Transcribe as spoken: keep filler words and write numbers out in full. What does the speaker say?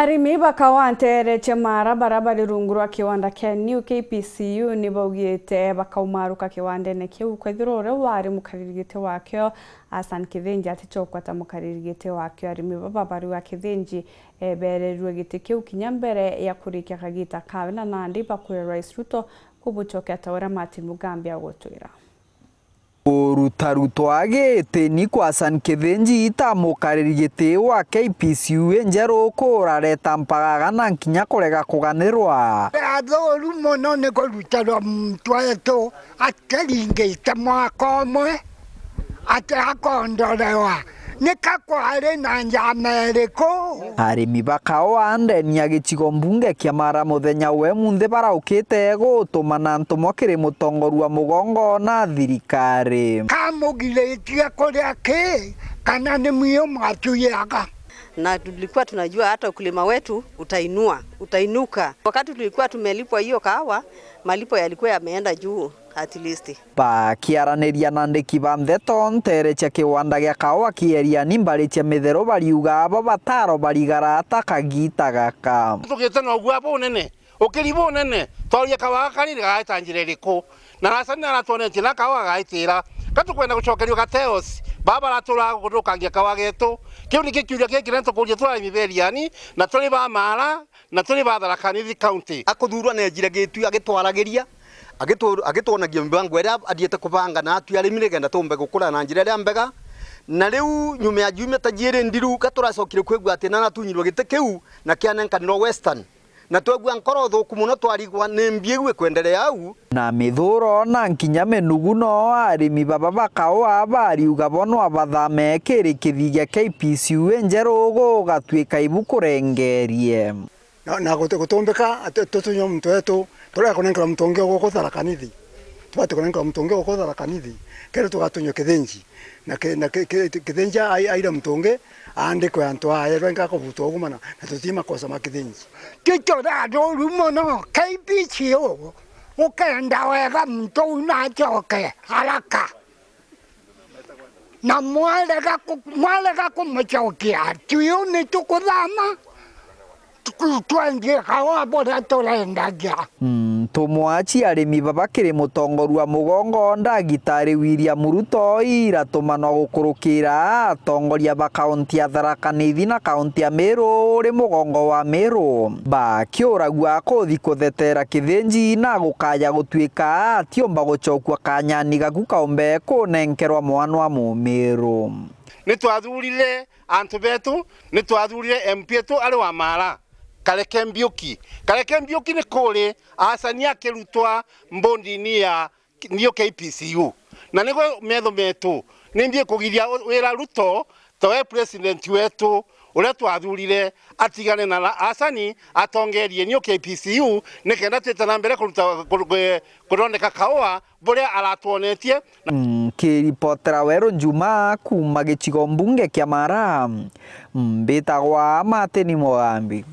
Arimi ba kawa nteere cia Mara bara bari rungu rwa kiwanda kia New K P C U ni baugite bakaumaruka kiwandene kiu kwethirwa uria wari mukariri giti wakio Hassan Kithinji atichokwa ta mukariri giti wakio. Arimi baba bariuga Kithinji ebererirwe giti kiu kinya mbere ya kurikia kagita kawe, na nandi bakwira Rais Ruto kubuchokia ta uria Martin Mugambi agutwira. Kuruta Ruto agiti ni kwa Hassan Kithinji ta mukariri giti wa K P C U injeru kurareta mpagaga na nkinya kurega kuganirwa. Athoru mono ni kuruta rwa muntu wetu ataringite mwaka umwe ati akondorewa. Ni ka kwari na njama iriku? Arimi ba kawa ndeni ya gicigo mbunge kia Mara muthenya we munthi baraukite gutuma na ntumwa kiri mutongoria wa mugongo na thirikari. Kamugiritie kuria ki, kana ni mwio mwatuyaga? Na tulikuwa tunajua hata ukulima wetu utainua, utainuka. Wakati tulikuwa tumelipwa hiyo kahawa, malipo yalikuwa yameenda juu at least. Bakiaraniria na andiki ba ndeto nteere cia kiwanda gia kawa Kieriani mbari cia Mitheru bariuga abo bataro barigara ata kagita gaka. Tugite na ugua bunene, ukiri bunene, twaria kawa gaka riri gagaita njira iriku? Na Hassan aratwonetie na kawa gagaitira. Ka tukwenda gucokerio gateos, baba baratura guthukangia kawa getu. Kiu nikio kiuria kiri kinene tukuria turi arimi ba Eriani, na turi ba Mara, na turi ba Tharaka Nithi County. Akuthurwa neejire Gitui agitwaragiria, agitu-, agitwonagia mibango iria athiite kubanga na atwi arimi nikenda tuumbe gukura na njira iria mbega. Na riu nyuma ya jumia ta jiiri nthiru, ka turacokire kwigua ati na natunyirwe giti kiu na kianenkanirwa Western. Na twegua nkoro uthuku mono twarigwa ni mbi iu ikwenderea au. Na mithuro na nkinya minuguno, arimi baba ba kawa bariuga bo no bathame kiri kithii gia K P C U injeru gugatwika ibu kurengerie. Na, na guti-, gutumbika ati tutunywe muntu wetu, turega kunenkerwa muntu ungi guku Tharaka Nithi. Tubati kunenkerwa muntu ungi guku Tharaka Nithi, kenda tugatunywa Kithinji. Na ki-, na ki-, ki-, Kithinji ai-, aire muntu ungi aandikwe antu aa, erwe nka kubutwa ugu mana, na tuti makosa ma Kithinji. Ti turathuru mono, K P C U, ukenda wega muntu uu nacoke haraka. Na mwarega ku-, mwarega kumucokia, twiu ni tukuthama, tu-, twendie kawa buria turendagia. Ntumwa cia arimi baba kiri mutongoria wa mugongo ndagitari William Ruto iratumanwa gukurukira atongoria ba kaunti ya Tharaka Nithi na kaunti ya Meru uri mugongo wa Meru, bakiuragua kuthi kuthetera Kithinji na gukaya gutwika atiumba gucokua kanyani gaku kaumbe kunenkerwa mwana wa Mumiru. Ni twathurire antu betu, ni twathurire M P etu ari wa Mara, Kareke Mbiuki. Kareke Mbiuki ni kuri Hassan akirutwa mbondini ya New K P C U. Na nigwe metho metu, nimbi kugiria wira Ruto, tawe president wetu, uria twathurire, atigane na Hassan, atongerie New K P C U, nikenda twite na mbere kuruta, ku-, ku-, kuthondeka kaua buria aratwonetie. Nkiripotera Weru Njuma kuuma gicigo mbunge kia Mara, mbitagwa Martin Mugambi.